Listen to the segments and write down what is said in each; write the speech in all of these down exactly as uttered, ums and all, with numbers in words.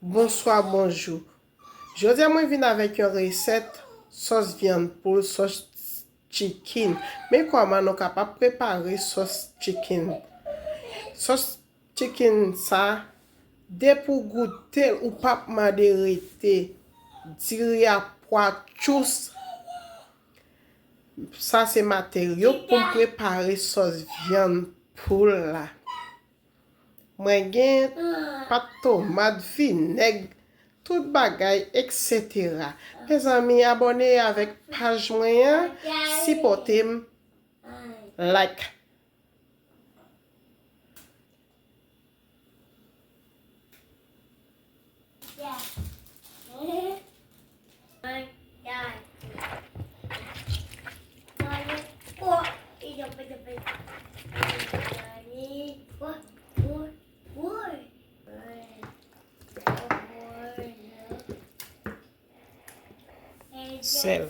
Bonswa, bonjou. Jodi a mwen vin avèk yon resèt sòs vyann poul, sòs chicken. Men kòman nou kapab prepare sòs chicken. Sòs chicken sa, depi w goute l, ou p ap mande rete. Diri a pwa tchous. Sa se materyo pou m prepare sòs vyann poul la. Mwen gen pat tomat, vinèg, tout bagay, et cetera. Mezanmi, abòne avèk paj mwen an, sipòte m, like. Sèl.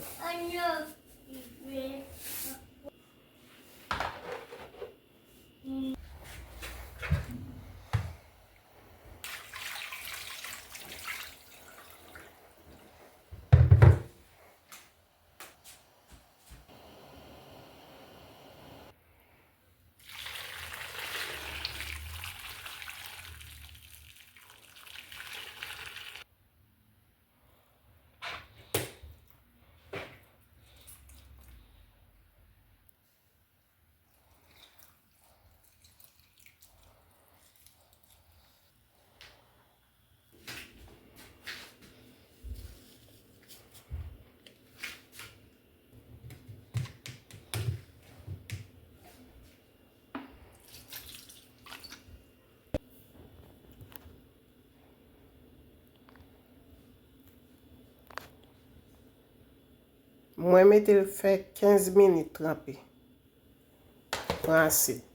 Mwen mete l fè kenz minit tranpe. Pran asid.